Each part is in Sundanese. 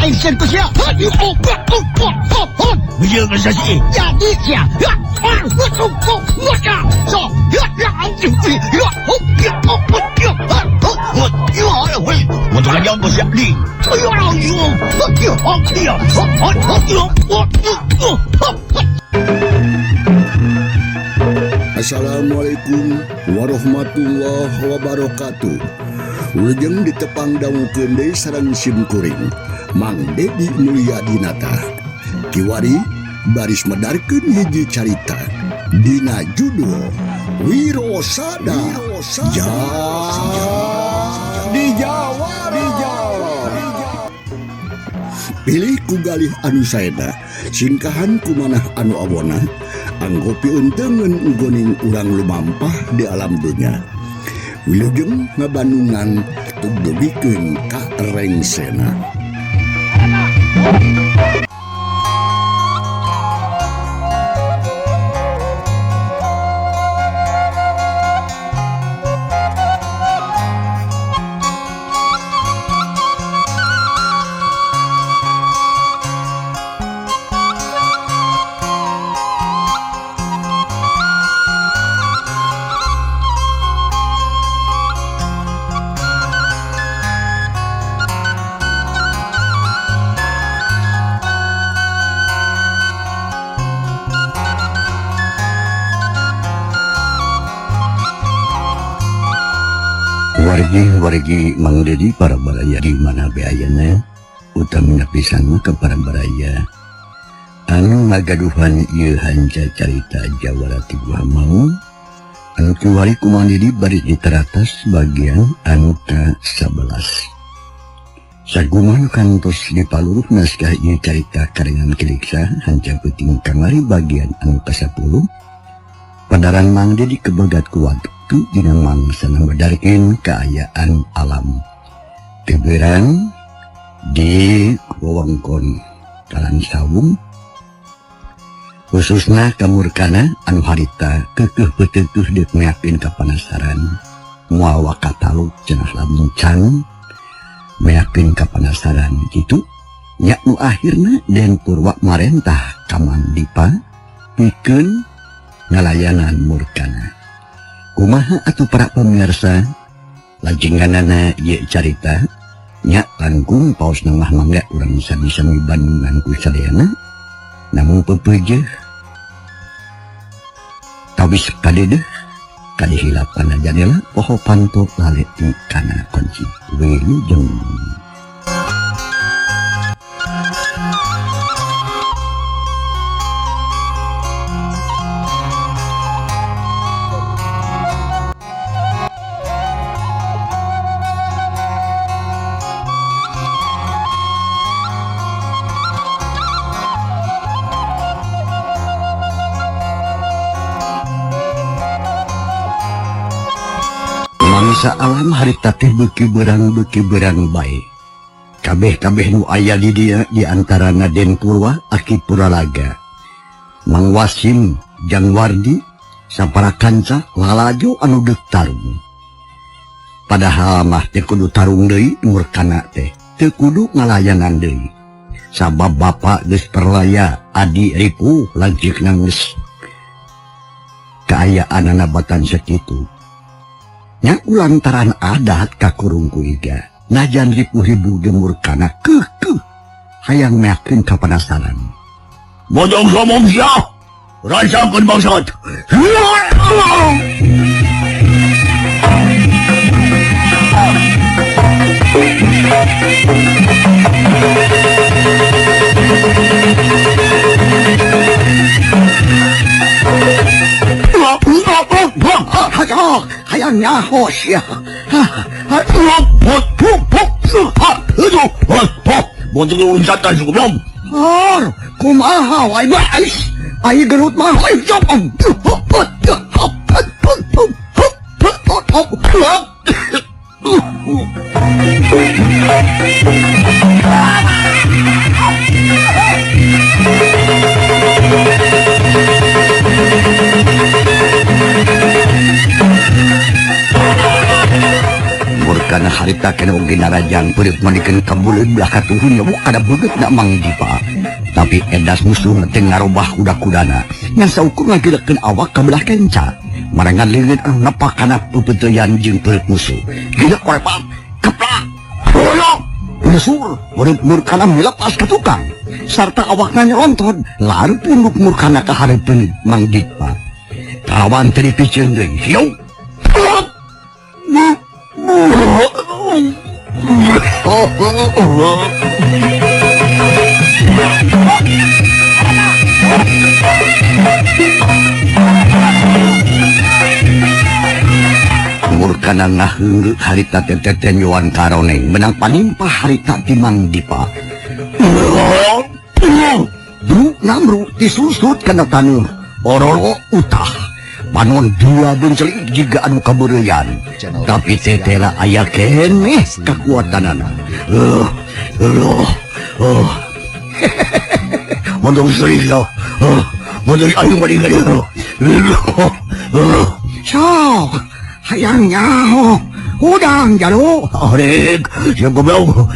Aing sieun ku sia. Assalamualaikum warahmatullahi wabarakatuh. Wilujeng ditepang dangukeun deui sareng sim kuring Mang Dedi Mulyadinata. Kiwari baris medarkeun hiji carita dina judul Wirosada di Jawa. Pilih ku galih anu saeda, singkahan kumanah anu awona, anggo piunteungeun goning urang lumampah di alam dunya. Wilujeng ngabandungan tugdugikeun ka rengsena. Wargi-wargi Mang Dedi para baraya di mana beayana utamina pisan ke para baraya anu ngagaduhan ieu hanca carita Jawara ti Gua Maung anu kiwari ku Mang Dedi baris di teratas bagian anu ka-11. Saguman kantos dipaluruh naskah ieu carita karengan kiliksa hanca peuting kamari bagian anu ka-10. Padaran Mang Dedi kebegat ku waktu dina mangsa medarkeun kaayaan alam teberan di wewengkon Kalansawung khususna kamurkana anu harita keukeuh peuteukeuh deuk meakeun kapanasaran moal wakataluk cenah lamun can meakeun kapanasaran kitu nya nu akhirna Den Purwa marentah ka Mang Dipa pikeun ngalayanan murkana. Kumaha atuh para pemirsa lajenganana ieu carita nya langkung paos mah mangga urang sami-sami bandungan ku sadayana namun pepeujeuh tawis kadedeuh kadihilap kana jadela poho panto laleti kana kunci wilujeng. Mangsa alam harita teh beuki berang bae. Kabeh-kabeh nu aya di dieu di antarana Den Purwa Aki Puralaga, Mang Wasim, Jang Wardi, sapara kanca lalajo anu deuk tarung. Padahal mah teu kudu tarung deui murkana teh, teu kudu ngalayanan deui. Sabab bapa geus perlaya adi ripuh lanceukna geus kaayaanana batan sakitu. Nya ulantaran adat kakurung ku iga najan ripuh-ribu gemurkana keukeuh hayang meakeun kapanasaran. Bojong somong sia rasakeun bangsat. Hayang nyaho sia. Kumaha wae bae. Ai gerut mah. Murkana harita kena oge narajang peureut manikeun kabuleun belah katuhun nyobok kada beungeutna Mang Dipa. Tapi edas musuh teh ngarobah kuda-kudana. Ngan saukur ngagilekeun awak ka belah kenca. Marangan leungeun anu nepak kana peupeuteuyan jeung peureut musuh. Gilek korepat, keplak, boyok, mesur, peureut Murkana milepas ka tukang. Sarta awakna nyelonton, lalu punduk Murkana ka hareupeun Mang Dipa. Kawan teu dipiceun deui. Hiu. Murkana ngaheunggeuk harita teh tetenyoan karoneng menang panimpah harita ti Mang Dipa. Bru namru disusut kana taneuh. Ororo utah. Panon dua bencelik jiga anu kabeureuyan. Tapi tetela aya keneh kakuatanana. Mondong seuling. Mondong aing bari gede. Sok hayang nyaho hudang jalo. Arek sia goblok.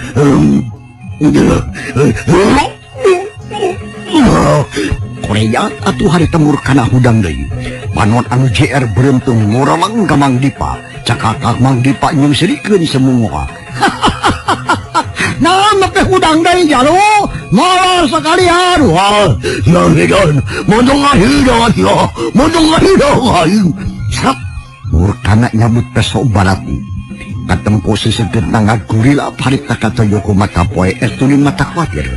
Korea atuh harita Murkana hudang deui. Panon anu JR beruntung ngoroleng ka Mang Dipa. Cakakak Mang Dipa nyungserikeun semua. Nah, make hudang deui jalo. Moal sakalian. Wah, yang hidan, mondong ngahidang atuh. Mondong ngahidang aing. Sap, Murkana nyabut peso balati. Katempo seseget ngagurila harita katoyo ku mata poe estuni mata khawatir.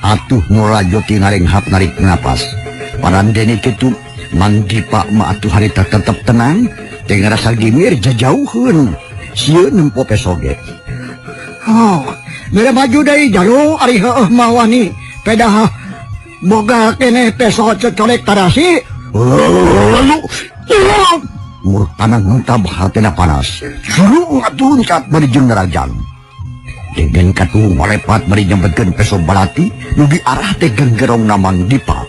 Atuh nurajoti ngarenghap narik napas. Parandene kitu Mang Dipa mah atuh harita tetep tenang, teu ngarasa gimir jajauheun. Sieun nempo peso ge. Oh, mere maju deui jalo ari heueuh mah wani. Pedah boga keneh peso cocolek tarasi. Murkana ngentab hatena panas. Juru atuh kat bari jeung narajang. Dengan katuh malepat bari nyempetkeun peso balati nu diarah teh genggerongna Mang Dipa.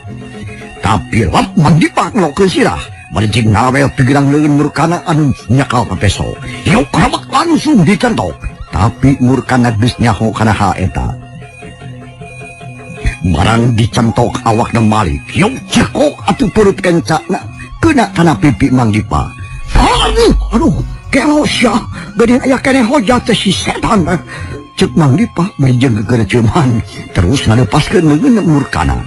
Tapi lap Mang Dipa ngelokeun sirah bari jeung ngawel pigerang leungeun Murkana anu nyakal ka peso. Yuk karabak langsung dicentok. Tapi Murkana geus nyaho kana hal eta. Barang dicentok awakna malik. Yuk cekok atuh perut kencana kena kana pipi Mang Dipa. Aduh, aduh, kelo sia, geuning aya keneh hojat teh si setan. Cek Mang Dipa bari jeung gegereuman terus ngalepaskeun leungeun Murkana.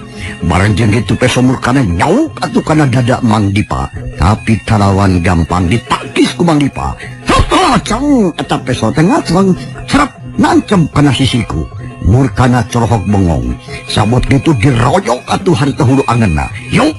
Barang jeung kitu peso Murkana nyauk atuh kana dada Mang Dipa. Tapi talawan gampang ditakis ku Mang Dipa. Cang eta peso teh ngaceng cerep nancem kana sisiku. Murkana corohok bengong. Sabot kitu diroyok atuh harita hulu angeunna. Yuk.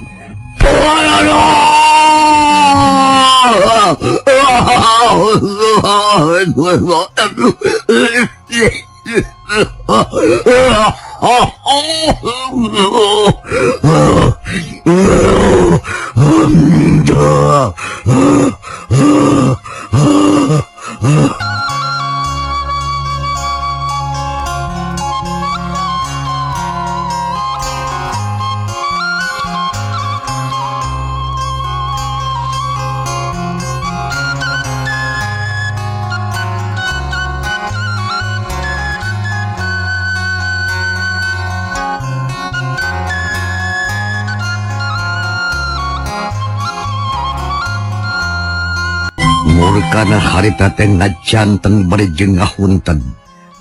Murkana harita teh ngajanten bari jeung ngahunten.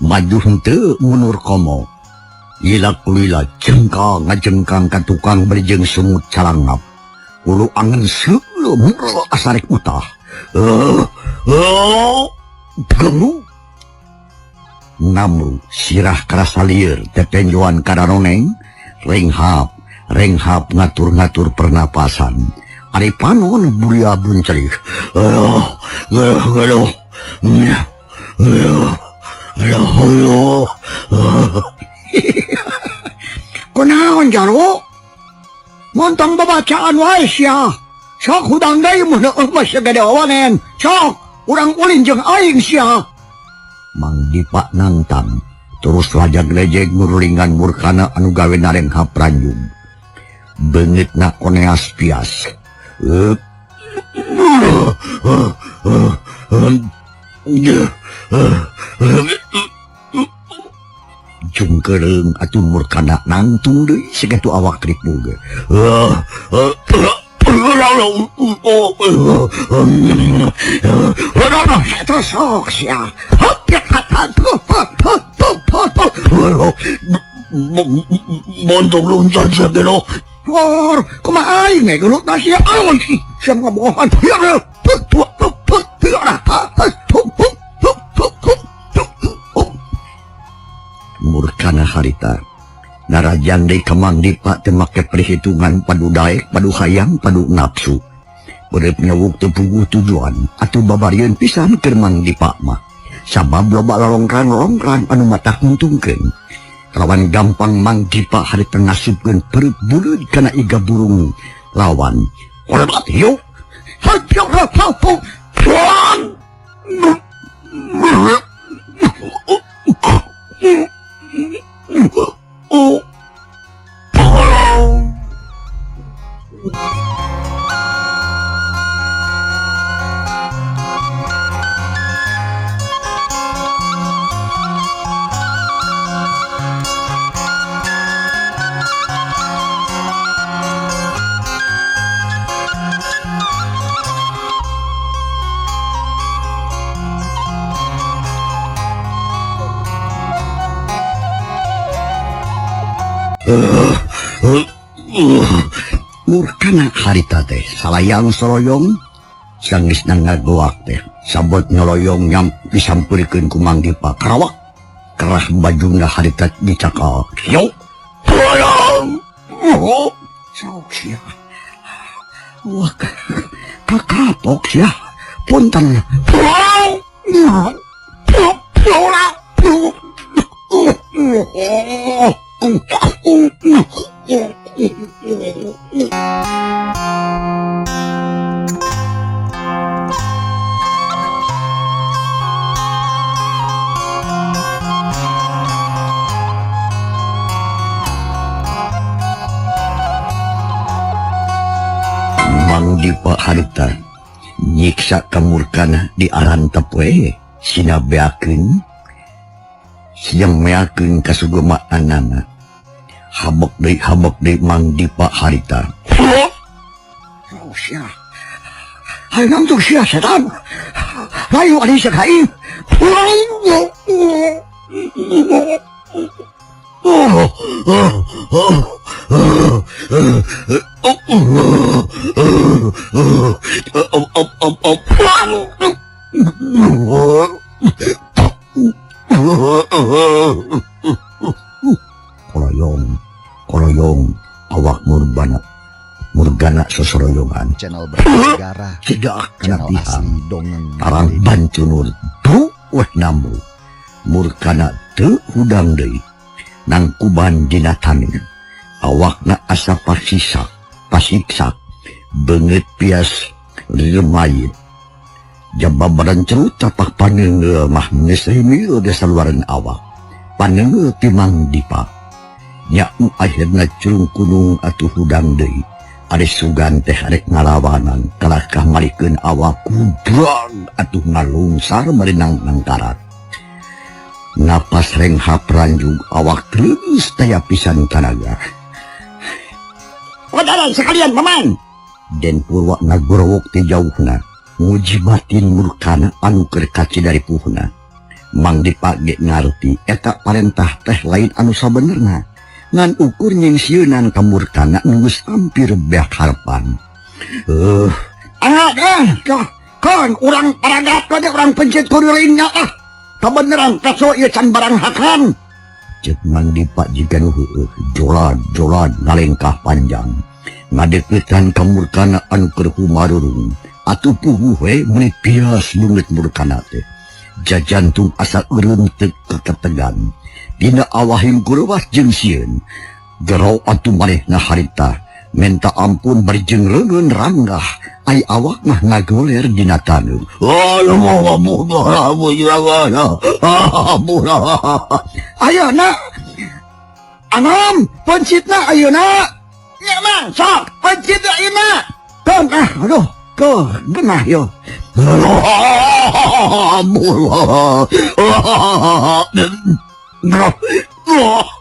Maju henteu mundur komo. Ilak lila jengkang ngajengkang ka tukang bari jeung sumut calangap. Ulu angen seuleuh murel asarek utah. Gemu. Namru sirah karasa lieur tetenjoan kararoneng, renghap renghap ngatur-ngatur pernapasan. Ari panon buria buncerih. Kunaon jaro? Montong babacaan wae sia. Sok hudang deui mun heueuh mah sagede wawanen. Sok urang ulin jeung aing sia. Mang Dipa nantang terus lajag-lejeg ngurulingan Murkana anu gawe narenghap ranjung. Beungeutna koneas pias. Jungkereung atuh murkana nangtung deui sakitu awak ripu ge. Montong luncan sia gelo. Hor, kumaha aing ge gelut na sia. Sia ngabohongan. Murkana harita narajan deui ka Mang Dipa teu make perhitungan padu daek, padu hayang, padu nafsu. Beureut nyawuk teu puguh tujuan atuh babarieun pisan keur Mang Dipa mah. Sabab loba lalongkran-longkran anu matak nguntungkeun. Lawan gampang Mang Dipa harita ngasupkeun perut buleud kana iga burung lawan. Hormat yuk. Murkana harita teh salayang soroyong sanggeusna ngagoak teh sabot nyoloyong nyam disampeurkeun ku Mang Dipa karawak kerah bajuna harita dicakal yo sok sia wah kakapok sia punten Mang Dipa harita nyiksa kamurkana di arantep we sina beakeun siang meakeun kasugemaanana. Habek deui Mang Dipa harita. Oh sia. Hayu nangtung sia setan. Hayu ari sia kaing. Koloyong, koloyong, awak murbana, murgana sosoroyongan. Channel Negara, tidak kena channel tihang, asli dongeng tarang bancunur, tu weh namu, murgana teu hudang deui, nangkuban dina taneuh, awakna asa pasisak, pasiksak, beungeut pias remayit. Jababaran cerut tapak paneunggeul mah geus rimil desa luaran awak. Paneunggeul ti Mang Dipa. Nyamu akhirna curung kunung atuh hudang deui. Ari sugan teh arek ngalawanan kalakah malikeun awak kudrang atuh ngalungsar merenang nangkarat. Napas renghap ranjug awak terus taya pisan kanaga. Wadaran sekalian paman. Den Purwa ngagorowok ti jauhna. Nguji batin murkana anu keur kaci dari puhna. Mang Dipa ge ngarti eta parentah teh lain anu sabenerna. Ngan ukur nyingsieunan ka murkana geus hampir beak harapan. Kan urang paragat teh urang pencet kudu lainnya ah. Kabeneran kaso ieu can barang hakan. Ceuk Mang Dipa jiga nu heueuh jolan-jolan ngalengkah panjang. Ngadeuketan ka murkana anu keur humarurung. Atuh puguh we meuni pias beungeut murkana teh. Jajantung asa eureun teu keketegan. Dina awahim kurewas jeung sieun. Gero atuh manehna harita menta ampun bari jeung reungeun ranggah. Ai awak mah ngagoler dina taneuh. Ayeuna anam pencitna ayeuna. Nya mah sok pencitna ayeuna. Tong ah aduh. Tuh, genah yo.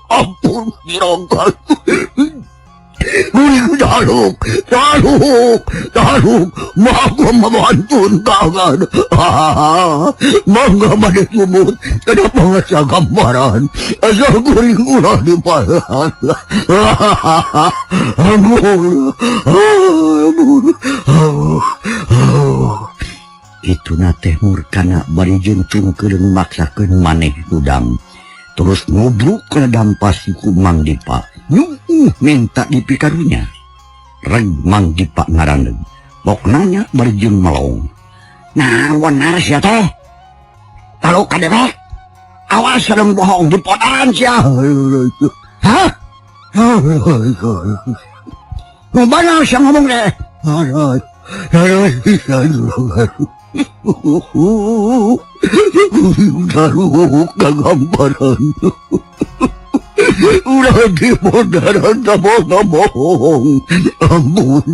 Ampun juragan. Guling jaluk, jaluk, jaluk, mangga mabantun tangan. Mangga bade sumut, kada pangasa gambaran. Asa guling ulah dipalan. Ampun, ampun. Ituna teh murkana bari jeung cungkeureun maksakeun maneh dudang. Terus ngobruk kana dampas ku Mang Dipa. Nyuuh minta dipikarunya. Reg Mang Dipa ngarandeug. Bok nanya bari jeung melong. Nah, benar sia teh. Taluk ka dewek. Awas sareng bohong dipodan sia. Hah? Nu benar sia ngomong deh. Taluk gambaran. Ulah dipodaran bohong. Ampun,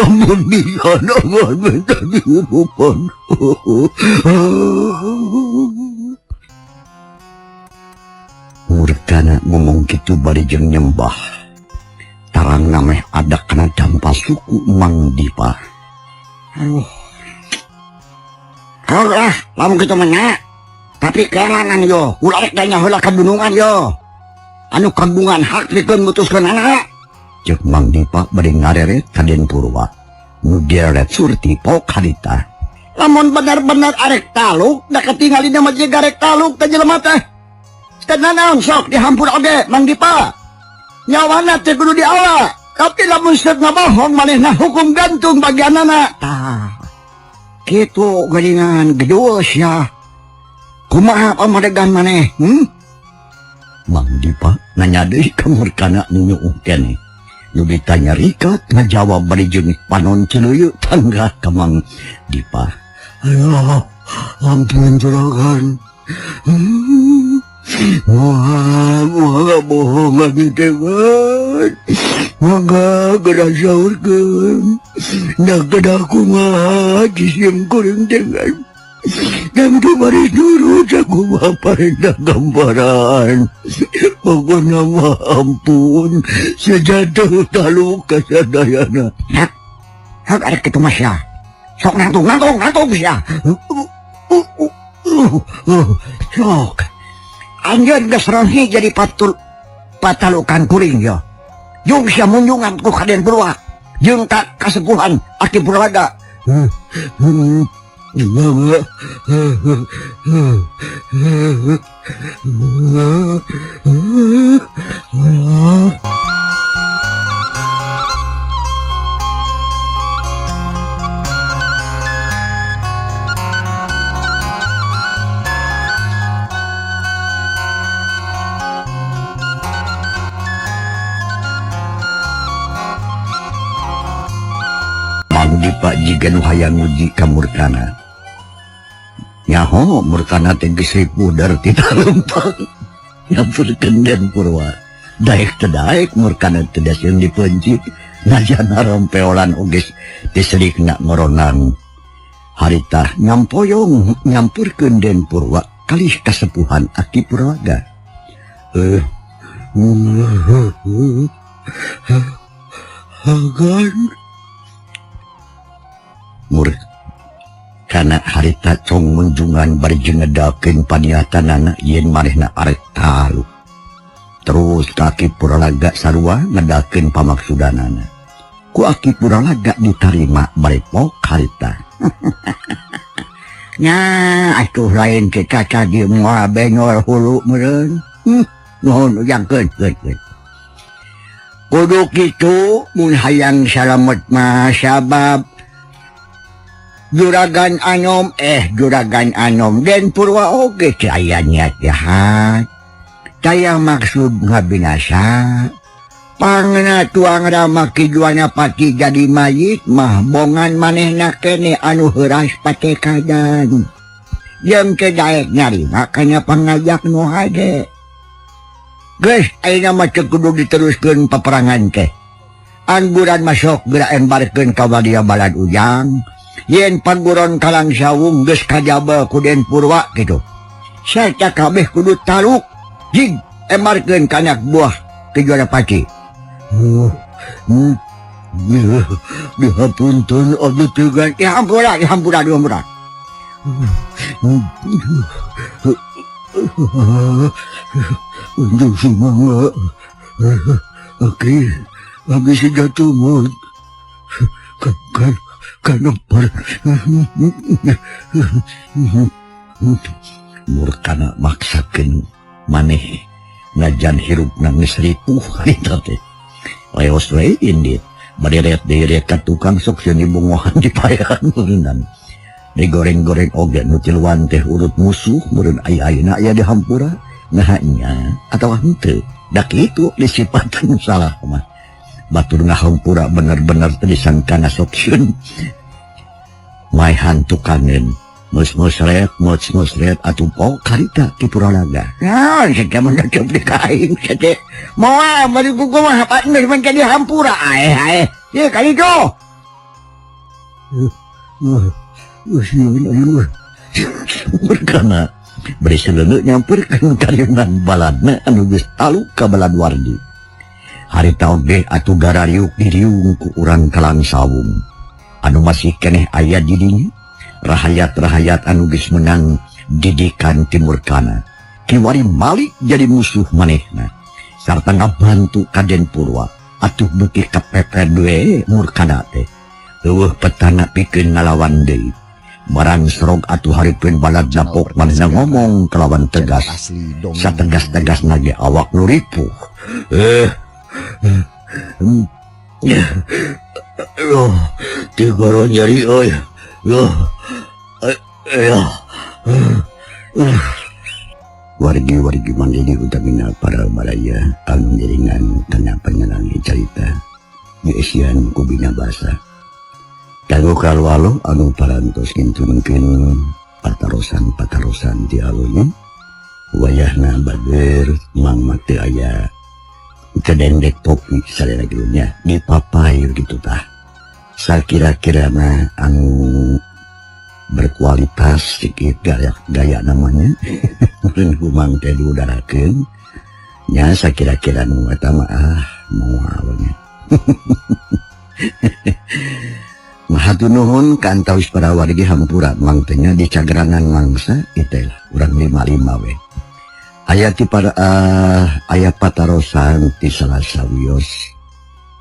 ampun bisa nangan minta dihidupan. Murkana ngomong kitu bari jeung nyembah. Tarang nameh ada kana dampa suku Mang Dipa. Aduh. Lah, lamun kitu mah nya. Tapi kelanan yo, ulah rek nya heula ka dunungan yo. Anu kagungan hak pikeun mutuskeun anak. Ceuk Mang Dipa bari ngareret ka Den Purwa. Nu direret Surti pok harita. Lamun bener-bener arek taluk, da katingalina mah jiga arek taluk teh jelema teh. Teu nanaon sok dihampur oge Mang Dipa. Nyawana teh kudu diawa. Tapi lamun seut ngabohong manehna hukum gantung bagianana. Tah. Kitu geuningan gedul sia. Kumaha pamadegan maneh? Mang Dipa nanya deui ka Murkana nu nyuuh keneh. Nu ditanya rikat ngajawab bari jeung panon celeuyeuh tangga ka Mang Dipa. Aduh, ampun juragan. Wah, wah, bohong lagi teh. Mangga geura saurkeun. Da kedah kumaha jisim kuring teh. Dan tu baris nurut aku mah parenda gambaran. Pokokna mah ampun sejatuh taluk kasadayana. Hak, hak arek kitu mah sia. Sok nangtung, nangtung, nangtung sia. Sok. Anjeun geus rohi jadi patul patalukan kuring yo. Jeung sia munjungan ku Kaden Purwa. Jeung ka kasepuhan Aki Purwaga. Mang Dipa jiga nu hayang nguji ka Murkana. Nyaho Murkana teh geus pudar ti talempang. Nyampurkeun Den Purwa. Daek teu daek Murkana teh dasieun dipeunci. Najana rompeolan oge diselikna ngoronan. Harita nyampoyong nyampurkeun Den Purwa kalih kasepuhan Aki Purwaga. Agan Murkana harita cong munjungan bari jeung ngedakeun paniatanana yen manehna arek taluk. Terus ka Aki Purwalaga sarua ngedakeun pamaksudanana. Ku Aki Purwalaga ditarima bari pok harita. Nya atuh lain teh caca di moal benyol hulu meureun. Nuhun ujangkeun keun keun. Kudu kitu mun hayang salamet mah sabab Juragan Anom Juragan Anom Den Purwa oge teu aya niat jahat. Taya maksud ngabinasa. Pangna tuang Rama Ki Juwana Pati jadi mayit mah bongan manehna keneh anu heuras patekadan. Jeung teu daek nyarima kana pangajak nu hade. Geus ayeuna mah teu kudu diteruskeun peperangan teh. Angguran masuk geura embarkeun ka wadia balad ujang. Yen paguron Kalangsawung geus kajaba ku Den Purwa kitu. Sarta kabeh kudu taluk jig emarkeun ka anak buah Ki Juara Pati. Dihapunten abdi teh gan. Dihampura, dihampura, dihampura. Untung sumangga. Aki, abdi siga tumut. Kan kanopar. Murkana maksakeun maneh najan hirupna geus ripuh harita teh. Leos we indit. Baderet-deret ka tukang sok sieun dibongohan dipaehan meureunnan. Digoreng-goreng oge nu tiluan teh urut musuh meureun aya-ayeuna aya di hampura. Naha nya atawa henteu. Da kitu disipatan salah mah. Batur ngahampura bener-bener teu disangkana sok sieun. Maehan tukangeun. Mus-musret, mus-musret atuh pok karita Ki Purwalaga. Naon sia teh mun nutup di ka aing sia teh. Moal bari ku kumaha Pak geus mun jadi hampura aeh aeh. Ye kali tu. Sieun aing mah. Murkana bari seleuneu nyamperkeun kariungan baladna anu geus taluk ka balad wardi. Harita oge atuh garariuk diriung ku urang Kalangsawung. Anu masih keneh aya di dinya. Rahayat-rahayat anu geus meunang didikan ti Murkana. Kiwari malik jadi musuh manehna. Sarta ngabantu ka Den Purwa. Atuh beuki kapepet we Murkana teh. Eueuh petana pikeun ngalawan deui. Barang serog atuh hareupeun balad Channel napok manehna podcast ngomong kalawan channel tegas. asli dongeng Sategas-tegasna ge awak nu ripuh. Loh, tigoro nyeri euy. Loh. Wargi-wargi mandiri utamina para baraya anu ngiringan kana panyelangi carita diesian ku Bina Basa. Kanggo kalualo anu parantos ngintunkeun patarosan-patarosan di alunnya wayahna bager mang mah teu aya teu dendek topik salira nya dipapai gitu tah. Sakira-kira mah anu berkualitas sedikit gaya namanya meureun kumang teh diudarakeun nya sakira-kira nu eta mah moal nya. Mahatur nuhun ka antawis para wargi hampura mang teh nya di cagrangan mangsa ieu lah urang 55 we. Aya ti para aya patarosan ti salah sawios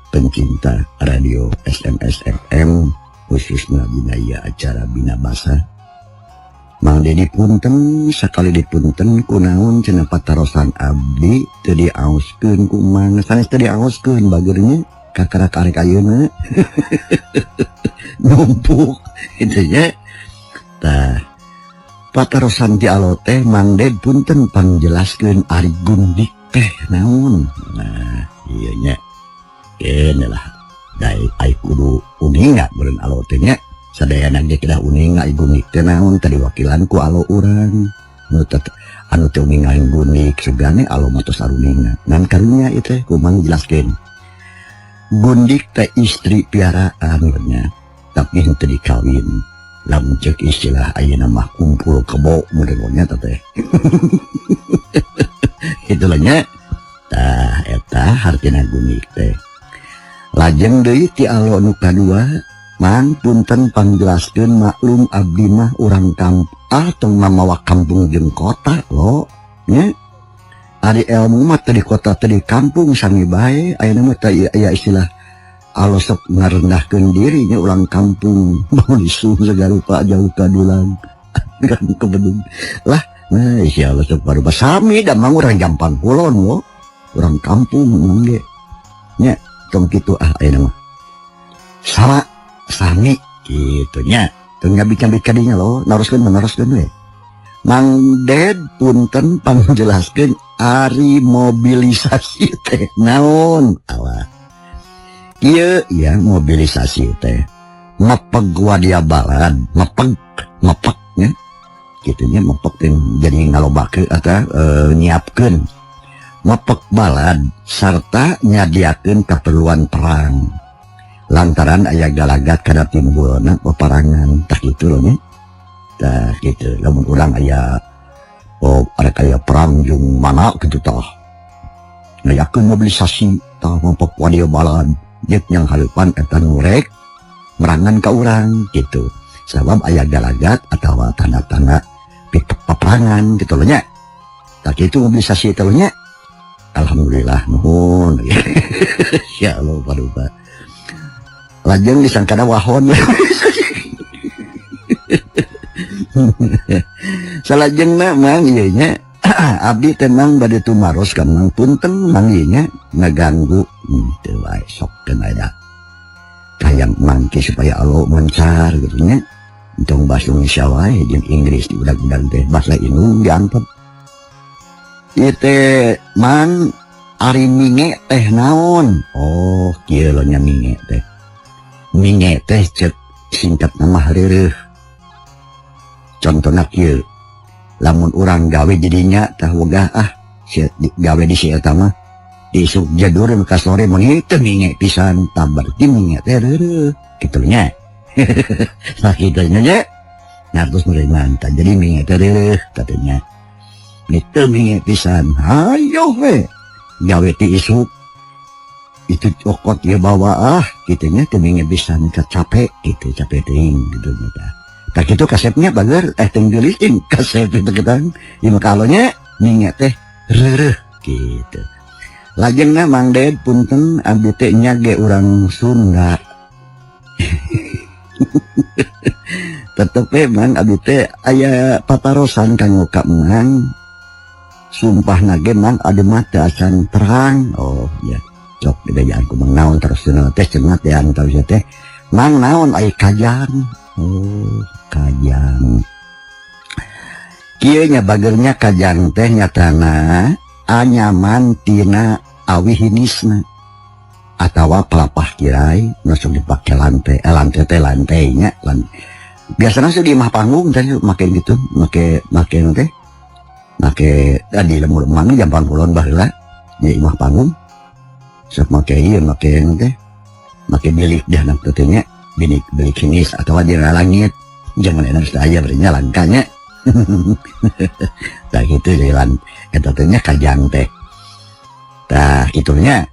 pencinta radio SMS FM khususna dina ieu acara Bina Basa. Mang Dedi punten sakali dipunten kunaon cenah patarosan abdi teu diaoskeun ku mang sanes teu diaoskeun bageurnya kakara karek ayeuna numpuk kitu nya. Tah patarosan ti alo teh Mang Ded punten pangjelaskeun ari gundik teh naon. Nah ieu nya kene lah dai ai kudu uninga meureun alo teh nya. Sadayana ge kedah uninga ai gundik teh naon tadi wakilan ku alo urang nu anu teu uninga gundik sugane alo mah tos aruninga ngan karunya ieu teh kumang jelaskeun. Gundik teh istri piaraan nya tapi henteu dikawin. Lamun ceuk istilah ayeuna mah kumpul kebo meureun nya teh. Itulah nya. Tah eta hartina gundik teh. Lajeng deui ti alo nu kadua mang punten pangjelaskeun maklum abdi mah urang tong mamawa kampung jeung kota lo nya. Ari ilmu mah teu di kota teu di kampung sami bae ayeuna mah teh aya istilah alo sok ngarendahkeun diri nya urang kampung mau disu segala rupa jauh ka dulang kan kebedung lah. Nah insyaallah sok baru sami da mang urang Jampang Kulon wo urang kampung mang ge nya tong kitu ah ayeuna mah sama sami kitu nya tong ngabik-ngabik kadinya lo naroskeun mah naroskeun we. Mang Ded punten pangjelaskeun ari mobilisasi teh naon. Alah ieu ya mobilisasi teh mepeg wadia balad mepeg mepeg nya kitu nya mepeg teh jadi ngalobakeun atau nyiapkeun mepeg balad sarta nyadiakeun keperluan perang. Lantaran aya galagat kada timbulna peperangan tah kitu loh nya. Tah kitu lamun urang aya oh ada kaya perang jeung mana kitu tah. Ngayakeun mobilisasi tah memperkuat dia balan jeung yang hareupan eta nu rek merangan ka urang gitu. Sabab aya galagat atawa tanda-tanda peperangan gitu loh nya. Tah kitu mobilisasi teh nya. Alhamdulillah nuhun. Ya Allah paduka. Lajeng disangkana wahon. Salajengna mang ieu nya abdi teh mang bade tumaros ka mang punten mang ieu nya ngaganggu teu wae sok keun aya. Hayang mangke supaya Allah mencar gitu nya. Entong bahasa Indonesia wae jeung Inggris di budak-budak teh bahasa Indung diantep. Ieu teh mang ari minge teh naon? Oh, kieu lo nya minge teh. Minge teh cek singkat nama reureuh. Contohna kieu. Lamun urang gawe jadinya tah wegah ah gawe di si eta mah isuk jadur ka sore mun teu minge pisan tah berarti minge teh reureuh kitu nya. Sakitu nya. Ngartos meureun tah jadi minge teh reureuh katanya. Itu minge pisan hayo we gawe ti isuk itu cokot ya bawa ah gitunya teu minge pisan capek gitu capek teuing gitu nya tah. Tah kitu kasepnya bager teu geulis kasep itu ketang ieu mah kalonya minge teh reureuh gitu. Lajengna Mang Ded punten abdi teh nya ge urang Sunda. Tetep we Mang abdi teh aya patarosan kanggo ka Mang. Sumpah nage Mang ade mah teu acan terang. Oh ya cok dibejaan ku Mang naon terus teh cenah teh anu tahu teh Mang naon ai kajang. Oh kajang kieu nya bagernya kajang teh nyatana anyaman tina awi hinisna atawa pelapah kirai nu sok dipake lantai, lantai teh lantainya biasana sih di imah panggung teh make gitu make make teh make di lembur mang jampang kulon baheula di imah panggung sok make ieu make teh make bilik dah nak teh nya bilik bilik hinis atawa di langit jangan enak aya berenya langkanya. Tah kitu jalan eta teh nya kajang teh. Tah kitunya.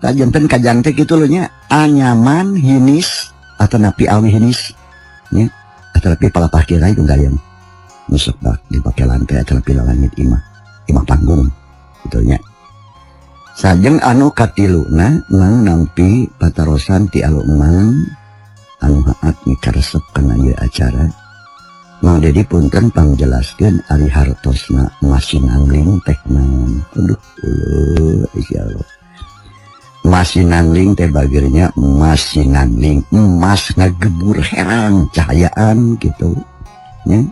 Tah janten kajang teh kitu lho nya anyaman hinis atau napi awi hinis nya atau napi palapah kirai gayeng. Nusuk bak dipake lantai atau napi langit imah imah panggung kitu nya. Sajeng anu katiluna mang nampi patarosan ti anu mang anu haat mikaresep kana ieu acara. Mang Dedi punten pangjelaskeun ari hartosna masinangling teh naon. Aduh, uluh, insyaallah. Masinangling teh bagirnya masinangling emas ngagebur herang cahayaan gitu nya.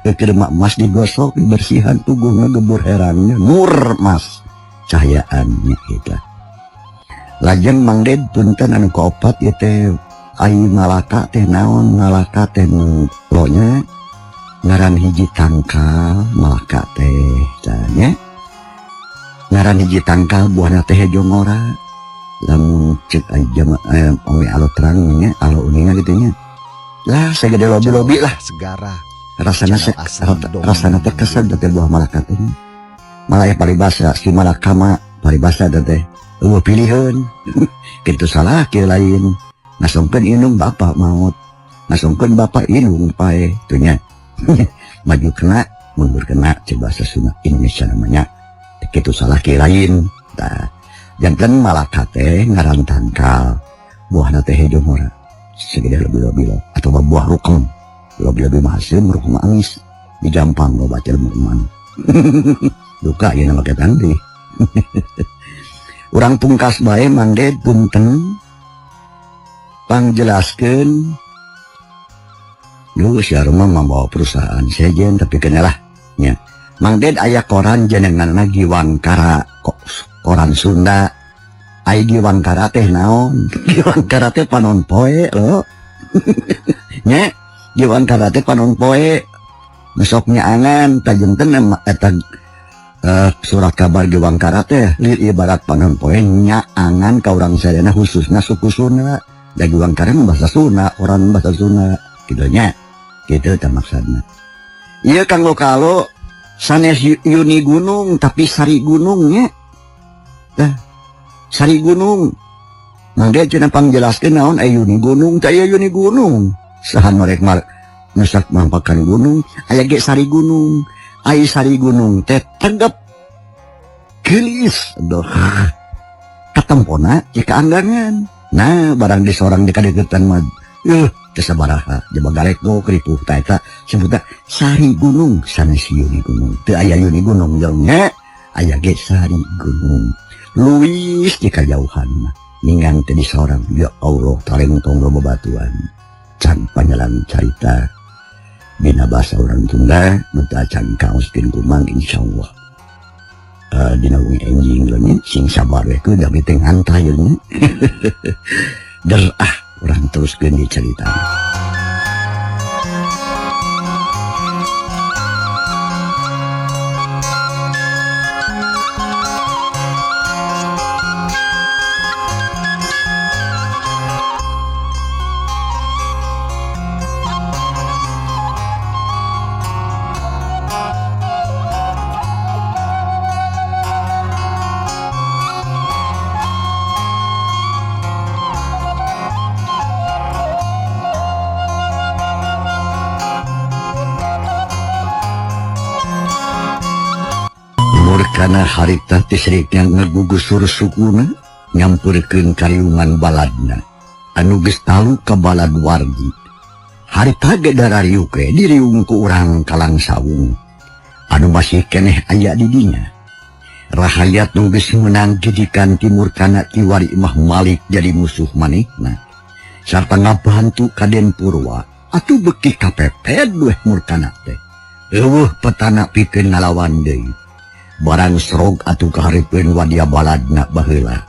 Keur emas digosok dibersihan tuguh ngagebur herangnya nur emas cahayaannya gitu. Lajeng Mang Ded punten anu kaopat ieu teh ai Malaka teh naon? Malaka teh lonya ngaran hiji tangkal Malaka teh nya. Ngaran hiji tangkal buahna teh hejo ngora. Lamun cek ai jama ome alo terang nya, alo uninga gitu nya. Lah sagede lobi-lobi lah segara. Rasana rasana teh kesel teh buah Malaka teh. Malah ya paribasa si Malaka mah paribasa teh eueuh piliheun. Kitu salah kieu lain. Ngasongkeun indung bapak maut. Ngasongkeun bapak indung pae tuh nya. Maju kena, mundur kena, cek bahasa Sunda Indonesia namanya. Kitu salah kieu lain. Tah, janten Malaka teh ngaran tangkal. Buahna teh hejo ngora. Segede lebih-lebih lo atau buah rukem. Lebih-lebih mah haseum rukem amis. Di Jampang lo baca lemah. Duka ieu make tandi. Urang pungkas bae Mang Ded punten. Pangjelaskeun Duh, si Aruma membawa perusahaan sejen tapi kenalah nya. Mang Ded aya koran jenenganna Giwangkara, koran Sunda. Ai Giwangkara teh naon? Giwangkara teh panon poe lo. Nya, Giwangkara teh panon poe. Besok nyaangan tajenten eta Surat kabar Gewangkara teh lir ibarat panon poe nyaangan ka urang sadayana khususna suku Sunda. Da Gewangkara mah bahasa Sunda, orang bahasa Sunda kitu nya. Kitu teh maksudna. Ieu kanggo kalo sanes Yuni Gunung tapi Sari Gunung nya. Tah Sari Gunung. Mangga cenah pangjelaskeun naon aya Yuni Gunung teh aya Yuni Gunung. Saha nu rek masak mampakan gunung aya ge Sari Gunung. Ai Sari Gunung teh tegep geulis aduh katempona jika anggangan. Nah barang di sorang di kadeukeutan mah teu sabaraha jaba garek go kripuh ta eta sebutna Sari Gunung sanes Yuni Gunung. Teu aya Yuni Gunung jeung nya aya ge Sari Gunung. Luwih di kajauhan mah ningang teh di sorang ya Allah tarengtong loba batuan. Can panyalan carita dina bahasa urang Sunda nu teu acan kaoskeun ku Mang insyaallah. Dina wengi enjing leungit sing sabar we keun da teh ngantai nya. Der ah urang teruskeun di carita. Karena harita tisriknya ngegugusur sukuna nyampurkeun kariungan baladna anu geus talu ka balad wargi. Harita ge darariuk we diriung ku urang Kalang Sawung anu masih keneh aya di dinya. Rahayat nu geus meunang didikan Timur kana kiwari Imah Malik jadi musuh manehna sarta ngabantu ka Den Purwa atuh beuki kapeped weh Murkana teh. Eueuh petana pikeun ngalawan deui. Barang serog atuh kahareupeun wadia baladna baheula.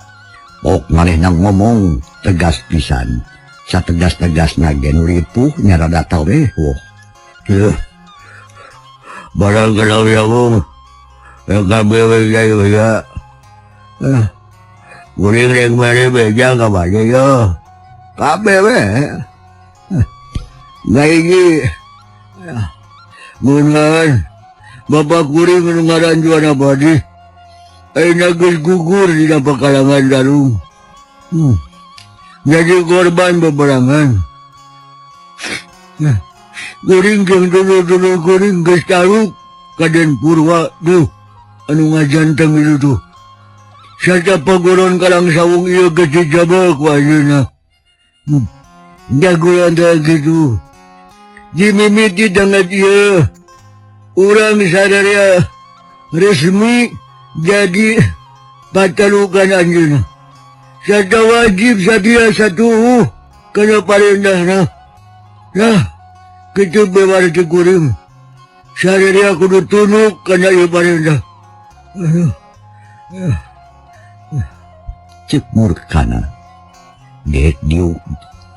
Pok manehna ngomong tegas pisan. Sategas-tegasna ge nu ripuh nya rada taweh woh. Teuh. Barang kenal ya bung. Kabeh we ya. Kuring rek mere beja ka bade yo. Kabeh we. Ngaiji. Gunakan Bapak kuring nu ngaran Juana Badi. Ayeuna geus gugur dina pekalangan Darung. Jadi korban peperangan. Kuring jeung dulur-dulur kuring geus taluk ka Den Purwa duh anu ngajanteng itu tuh. Sarta pagoron Kalang Sawung ieu geus dijabel ku ayeuna. Jagoan teh kitu. Dimimiti dangat ieu urang sadaya resmi jadi patalukan anjeunna. Sarta wajib sadia satuhu kana parendahna. Nah, kitu bewar teh kuring. Sadaya kudu tunuk kana ieu parendah. Cek Murkana geek diuk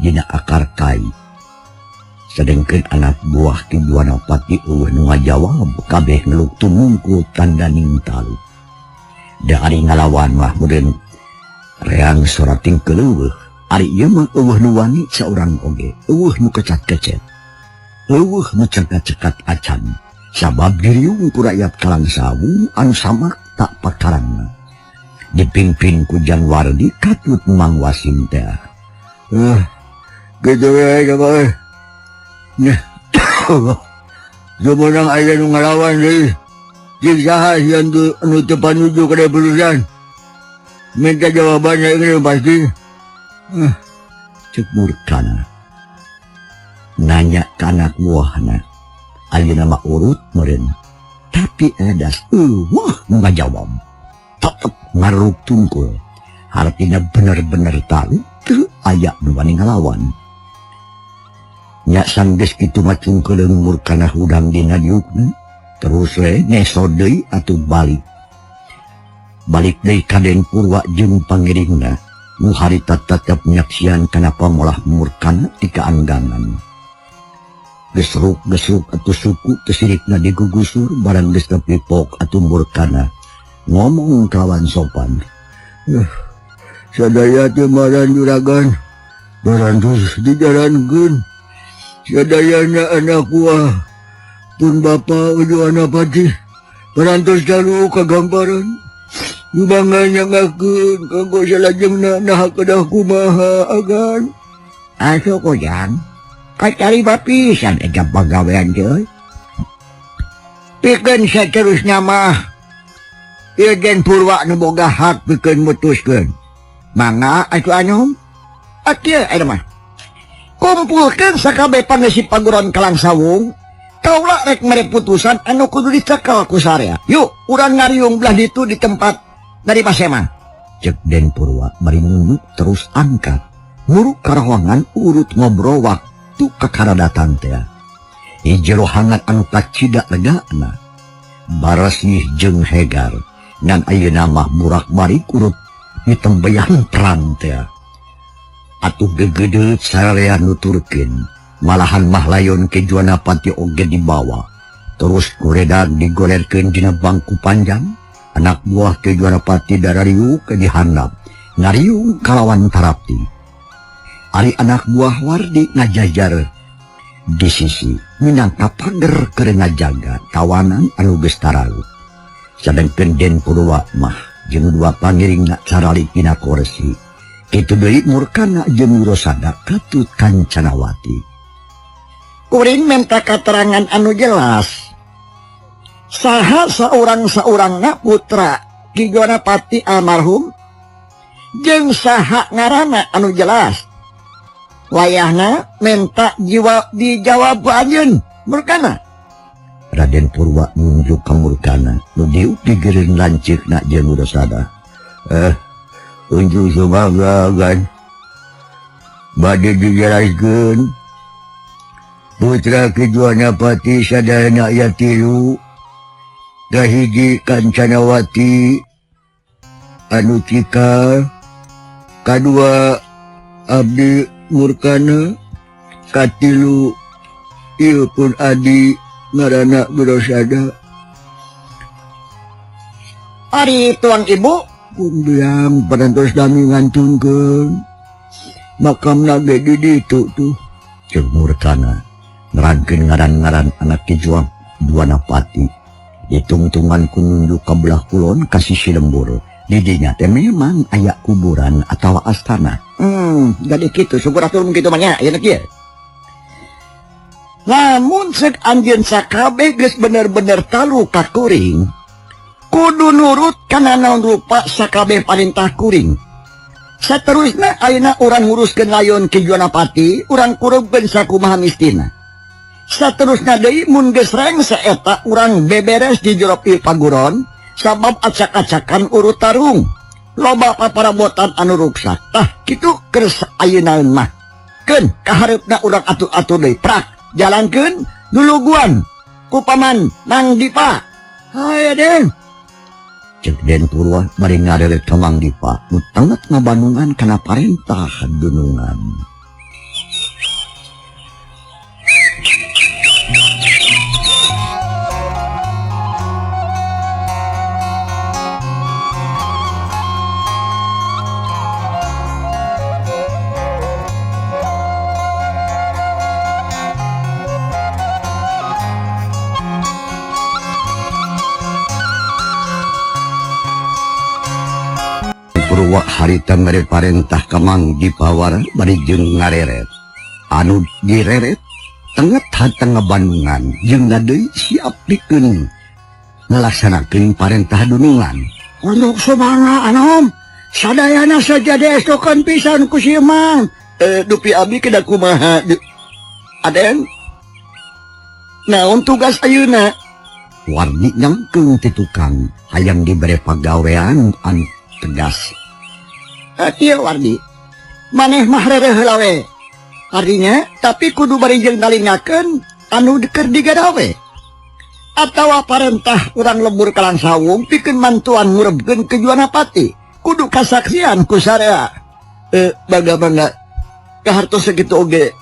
dina akar kai. Sedengkeun anak buah Ki Juwanapati eueuh nu ngajawab kabeh ngeluk tumungkul tandaning taluk. Da ari ngalawan mah meureun reang sorating keuleueuh. Ari ieu mah eueuh nu wani saurang oge, eueuh nu kecat-kecet. Eueuh nu cekat-cekat acan. Sabab diriung ku rakyat Kalang Sawung anu samak tak pakarangna. Dipimpin ku Janwardi katut Mang Wasim teh. Kitu we coba. Nya. Jumenang aya nu ngalawan deui. Jeung saha sieun tu anu teu panuju kana perusahaan? Minta jawabannya ini pasti. Cek Murkana nanya ka anak buahna. Ayeuna mah urut meureun. Tapi edas eueuh nu ngajawab. Tetep ngaruk tungkul. Hartina bener-bener tahu teu aya nu wani ngalawan. Nya sanggeus kitu mah cungkeuleung Murkana hudang dina diukna. Terus we ngesot deui atuh balik. Balik deui ka Den Purwa jeung pangiringna. Nu harita tetep nyaksian kana pamolah Murkana ti kaanggangan. Gesruk-gesruk atuh suku teu sirikna digugusur barang geus tepipok atuh murkana ngomong kawan sopan. Sadaya teh maran juragan barantos dijalankeun sadayana anak buah pun bapa Juwanapati parantos talu kagambaran mangga nyangakeun kanggo salajengna naha kedah kumaha agan. Asuh kojang kacari bapisan eta pagawean teh euy. Pikeun saterusna mah ieu Den Purwa nu boga hak pikeun mutuskeun. Mangga atuh anum. Akieu eta mah. Kumpulkeun sakabeh pangeusi paguron Kalangsawung. Kaula rek mere putusan anu kudu dicekel ku sarea. Yuk, urang ngariung belah ditu di tempat dari paseman. Cek Den Purwa bari nunduk terus angkat. Nguruk karawangan urut ngobrol waktu kakara datang teh. Jero hangat anu kacida legana. Barasih jeung hegar ngan ayeuna mah burak-barik urut ditembeyan perang teh. Atuh gegedeut sararea nuturkeun. Malahan mah layon ke Juwanapati oge dibawa. Terus kuredag digolerkeun dina bangku panjang. Anak buah ke Juwanapati darariuk ke dihandap. Ngariung kalawan tarapti. Ari anak buah Wardi ngajajar di sisi minangka pager keur ngajaga tawanan anu geus taralu. Sadengkeun Den Purwa mah jeung dua pangiringna caralik dina kursi. Kitu deui Murkana jeung Wirosada katut Kancanawati. Kuring minta keterangan anu jelas. Saha saurang-saurangna putra Ki Juwanapati almarhum jeung saha ngaranna anu jelas. Wayahna minta jiwa dijawab ku anjeun Murkana. Raden Purwa nunjuk ka Murkana nu diuk digiring lanceukna jeung Wirosada. Unjuk sumaga gan. Bade dijelaskeun. Putra Ki Juwanapati sadayana aya tilu. Kahiji Kancanawati anu cikal, kadua Abdi Murkana, katilu ieu pun adi ngaranna Wirosada. Ari tuang ibu pun biang parantos dami ngantunkeun makamna ge di ditu tuh. Ceuk Murkana nerangkeun ngaran-ngaran anak Ki Juwanapati. Ditungtungan ku nunjuk ka belah kulon ka sisi lembur. Di dinya teh memang aya kuburan atawa astana. Jadi kitu syukur atuh mun kitu mah nya, ayeuna kieu. Lamun seuk anjeun sakabeh geus bener-bener talu ka kuring, kudu nurut kana naon rupa sakabeh parintah kuring. Saterusna ayeuna urang nguruskeun layon Ki Juwanapati, urang kurugkeun sakumaha mistina. Saterusna deui mun geus rengse eta urang beberes di jero paguron, sabab acak-acakan urut tarung. Loba paparabotan anu ruksak. Tah kitu keur ayeuna mah. Keun kahareupna urang atur-atur deui prak. Jalankeun luluguan ku paman Mang Dipa. Haye Den. Ceuk Den Purwa bari ngareureut ka Mang Dipa nu tenget ngabanungan kana parentah dunungan. Purwa harita mere parentah ka Mang Dipa bari jeung ngareret. Anu direret tenget hateng ngabandungan jeung deui siap pikeun ngalaksanakeun parentah dunungan. Untuk sumangga anom sadayana sajade estokan pisan ku si Mang. Dupi abi kedah kumaha? Aden naon tugas ayeuna? Wardi nyangkeung ti tukang hayang dibere pagawean anu tegas. Kieu Wardi, maneh mah rereh heula we. Artinya, tapi kudu bari jeung nalingakeun anu keur digadawe. Atawa parentah urang lembur Kalangsawung pikeun mantuan ngurebkeun ke Juwanapati. Kudu kasaksian ku sarea. Bagaimana kahartos sakitu oge?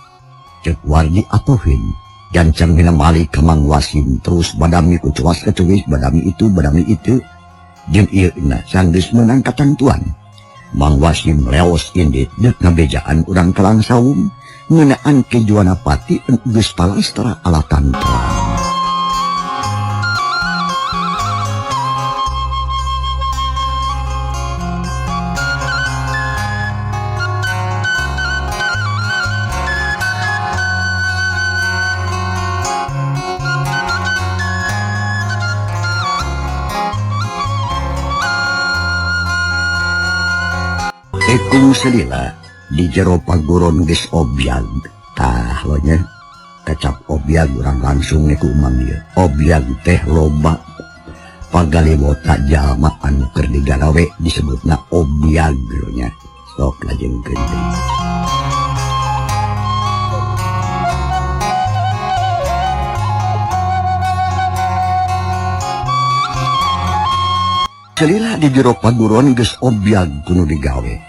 Ceuk Wardi atohin. Gancang dina mali ka Mang Wasim terus badami ku cuas kecuis badami itu jeung ieu na sanggeus meunang katantuan. Mang Wasim leos indit deuk ngabejaan urang Kalangsaung ngeunaan Ki Juwanapati geus palastra ala tantra. Ekung selila di jero paguron geus obyag. Tah lo nya kacap obyag urang langsung ku umang ieu. Obyag teh loba pagaliwota jalma anu keur digarawe disebutna obyag lo nya. Sok lajengkeun deui. Selila di jero paguron geus obyag kudu digawe.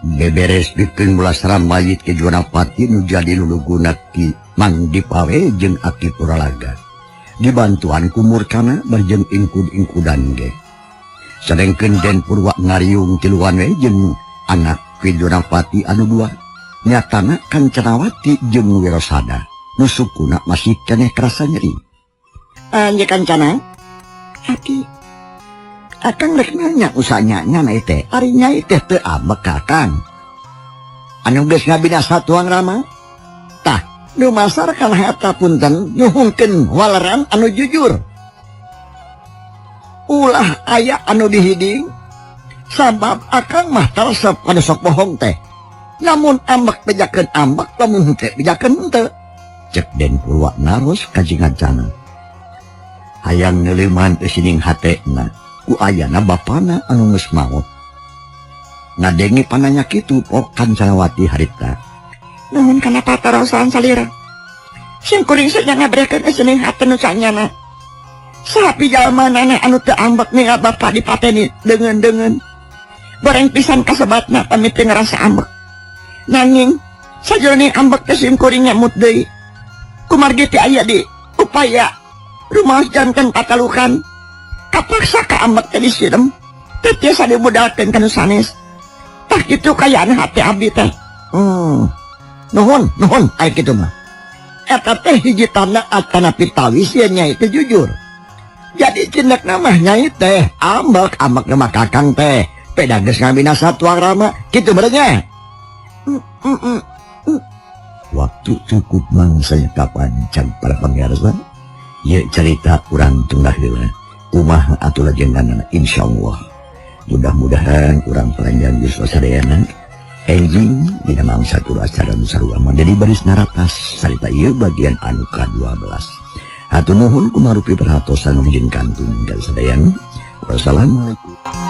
Beberes bikin mulasara mayit Ki Juwanapati nu jadi luluguna Ki Mang Dipawe jeung Aki Puralaga. Dibantuan ku Murkana barjeng ingkud-ingkudan ge. Sadengkeun Den Purwa ngariung tiluan we jeung anak Ki Juwanapati anu dua. Nyatana Kancanawati jeung Wirasada nu sukuna masih keneh kerasa nyeri. Anjeun Kancana, Aki Akang rek nanya usanya nya teh, ari nyai teh teu ambek ka Akang. Anu geus ngabinasa tuang Rama. Tah, nu masar kana eta punten nyuhunkeun waleran anu jujur. Ulah aya anu dihiding sabab Akang mah taresep anu sok bohong teh. Namun ambek bejakeun ambek, lamun henteu bejakeun henteu. Cek Den Purwa naros ka Jingacana. Hayang neuleuman teh sining hatena. Ku ayana bapana anu geus maot. Ngadenge pananya kitu pok Kancanawati harita. Nuhun kana patarosan salira. Sing kuring saja ngabrekeun sining hate nu sanyana. Sapi jalma nana anu teu ambek ningal bapa dipateni deungeun-deungeun. Goreng pisan kasebatna pamit teu ngarasa ambek. Nanging sajroning ambek teh sing kuring nyamut deui. Kumargi teh aya di upaya rumaos janten patalukan. Kapaksa ka ambek teh disirem, teu tiasa dibudalkeun ka nu sanes. Tah kitu kayaan hate abdi teh. Nuhun, nuhun aya kitu mah. Eta teh hiji tanda atana pitawis yen nyai teh jujur. Jadi cindekna mah nyai teh ambek, ambek mah kakang teh. Peda geus ngabinasa tuang Rama, kitu berenya. Waktu cukup mangsanya kapancang para pemirsa. Ieu cerita urang tunggah heula. Kumaha atuh lajenganana insyaallah. Mudah-mudahan urang panjang yuswa sadayana enjing dina mangsa tur acara nu sarua mah jadi baris naratas sarita ieu bagian anu ka-12. Hatur nuhun kumarupi perhatosan nu kantun ka sadayana. Wassalamualaikum.